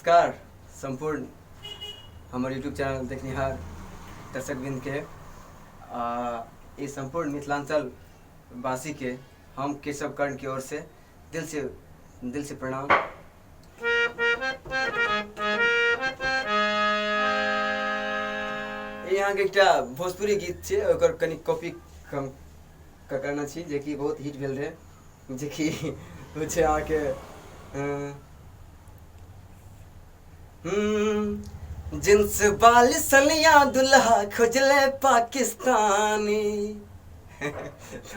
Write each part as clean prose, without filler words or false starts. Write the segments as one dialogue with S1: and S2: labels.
S1: नमस्कार सम्पूर्ण हमर यूट्यूब चैनल देखनिहार दर्शकवृन्दके आ ई सम्पूर्ण मिथिलाञ्चल वासीके हम केशव कर्णके ओरसँ दिलसँ प्रणाम। ई अहाँके एकटा भोजपुरी गीत छै, ओकर कनि कॉपी हम करने छी जेकि बहुत हिट भेल रहै, जेकि होइ छै अहाँके जिन्स बाल सलिया दुल्हा खोजले पाकिस्तानी।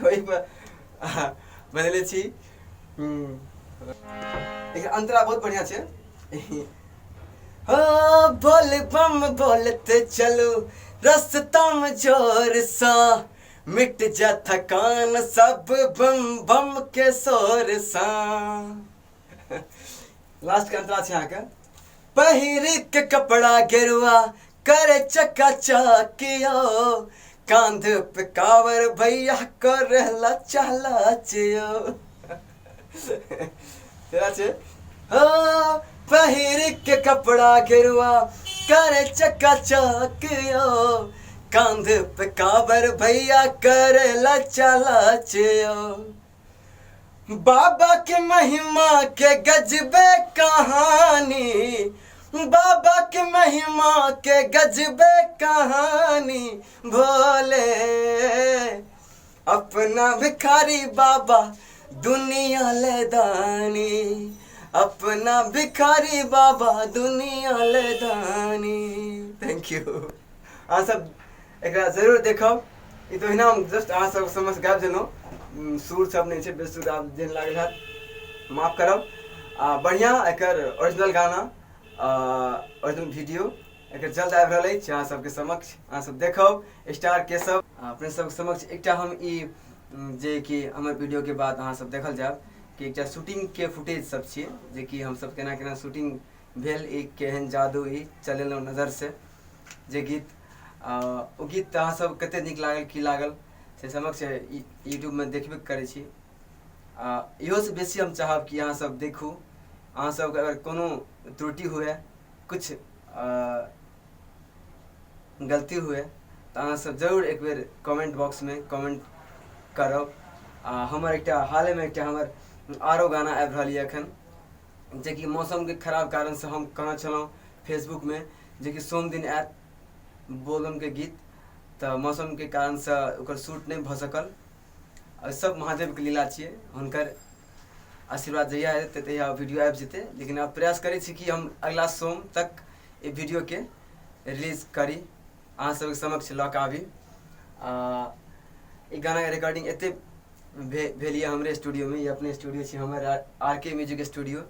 S1: ओहिपर बनेले छी। लेकिन अंतरा बहुत बढ़िया छै। हो बोल बम बोलते चलो रास्ता में जोर सा, मिट जा थकान सब बम बम के शोर सा। लास्ट के अंतरा छै अहाँके, पहिर के कपड़ा गेरुआ करे चका चकियो, कांध पे कावर भैया कर लचा लचियो। तेरा छै हो पहिर के कपड़ा गेरुआ करे चका चकियो, कांध पे कावर भैया करे लचा लचियो। बाबा के महिमा के गजबे कहानी, बाबा के महिमा के गजबे कहानी, भोले अपना भिखारी बाबा दुनिया ले दानी, अपना भिखारी बाबा दुनिया ले दानी। Thank you. अहाँ सब एकरा जरूर देखब। ई तऽ ओहिना हम जस्ट अहाँ सब समझ गाबि देलहुँ, सुर सब नहि छै, बेसुर आब जेहन लागल हैत माफ करब। आ बढ़िआँ एकर ओरिजिनल गाना ओरिजिनल वीडियो एकर जल्द आबि रहल अछि अहाँ सबके समक्ष, अहाँ सब देखब स्टार केशव। अपने सबके समक्ष एकटा हम ई जे कि हमर वीडियोके बाद अहाँ सब देखल जायब कि एकटा शूटिंगके फुटेज सब छियै, जेकि हमसब केना केना शूटिंग भेल, ई केहन जादू ई चलेलहुँ नजर से जे गीत, ओ गीत तऽ अहाँ सब कते नीक लागल की लागल से समक्ष यूट्यूबमे देखबे करै छी। आ इहोसँ बेसी हम चाहब कि अहाँ सब देखू। अहाँ सबके अगर कोनो त्रुटि हुए, किछु गलती हुए तऽ अहाँ सब जरूर एक बेर कमेंट बॉक्समे कमेंट करब। आ हमर एकटा हालेमे एकटा हमर आरो गाना आबि रहल यऽ एखन, जेकि मौसमके खराब कारणसँ हम कहने छलहुँ फेसबुकमे जेकि सोम दिन आयत बोलबमके गीत, तऽ मौसमके कारणसँ ओकर शूट नहि भऽ सकल। आ सब महादेवके लीला छियै, हुनकर आशीर्वाद जहिया हेतै तहिया वीडियो आबि जेतै। लेकिन आब प्रयास करै छी कि हम अगिला सोम तक एहि वीडियोके रिलीज करी, अहाँ सबके समक्ष लऽ कऽ आबी। आ ई गानाके रिकॉर्डिंग एते भेल यऽ हमरे स्टूडियोमे, ई अपने स्टूडियो छी हमर आर के म्यूजिक स्टूडियो।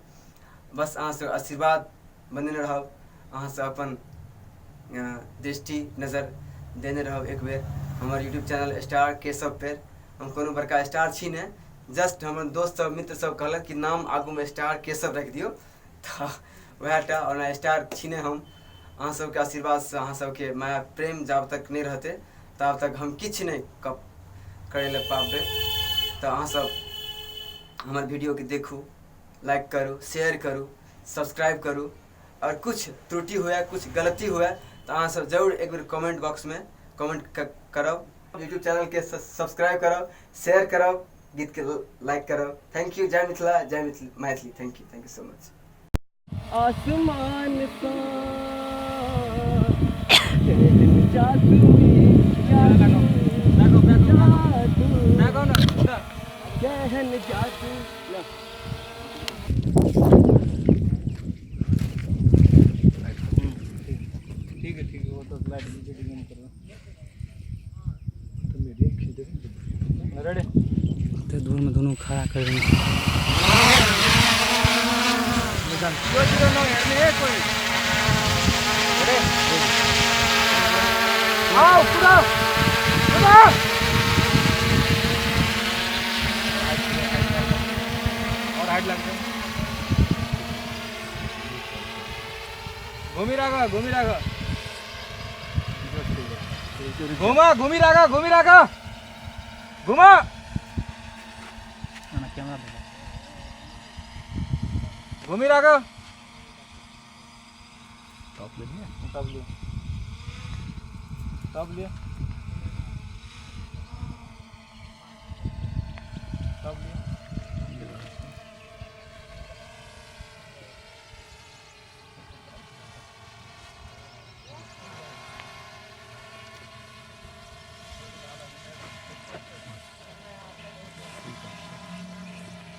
S1: बस अहाँ सब आशीर्वाद बनेने रहब, अहाँ सब अपन दृष्टि नजर देने रहब एक बेर हमर यूट्यूब चैनल स्टार केशव पर। हम कोनो बड़का स्टार छी नहि, जस्ट हमर दोस्त सब मित्र सब कहलक कि नाम आगूमे स्टार केशव राखि दियौ, तऽ वएह टा, ओना स्टार छी नहि हम। अहाँ सबके आशीर्वादसँ अहाँ सबके माया प्रेम जाब तक नहि रहतै ताब तक हम किछु नहि करै लए पाबबै। तऽ अहाँ सब हमर वीडियोके देखू, लाइक करू, शेयर करू, सब्सक्राइब करू। और कुछ त्रुटि हुए, कुछ गलती हुए तऽ अहाँ सब जरूर एक बेर कमेंट बॉक्समे कमेंट करब। यूट्यूब चैनलके सब्सक्राइब करब, शेयर करब, गीतके लाइक करब। Thank you. जय मिथिला, जय Maithili. Thank you, thank you so much. आसमान सा जादू केहन जादू।
S2: ठीक है, ठीक है, वो तो लाइट नीचे करो तो मीडियम खींच दे रेडी।
S3: ते दूर में दोनों खड़ा कर देंगे।
S2: 009 हेर्ने कोही आओ कुदा कुदा और हाइट लाग्छ। घुमिराख घुमिराख घुमा घुमिराख घुमिराख घुमा।
S3: कैमरा
S2: घुमिराख। टॉप ले लिए, तब लिए, तब लिए, तब लिए।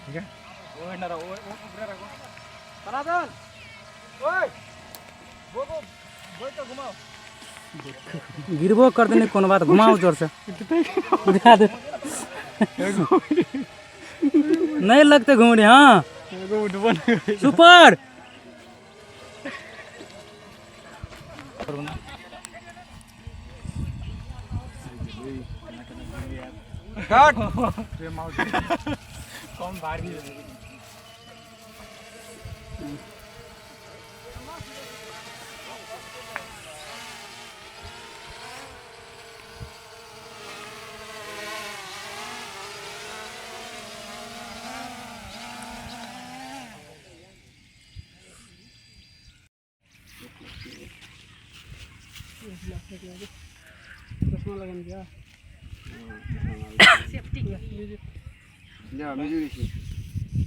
S2: ठीक है, ओए ना ओए ऊपर रखो सनातन, ओए वो वो वो तो घुमाओ,
S3: गिरबो कर देने कोनो बात, घुमाओ जोर से बुझा दे, नहीं लगते घूम रहे। हाँ सुपर।
S2: काट कम भारी है।
S3: चश्मा लगन गया।
S1: जा म्यूजिक।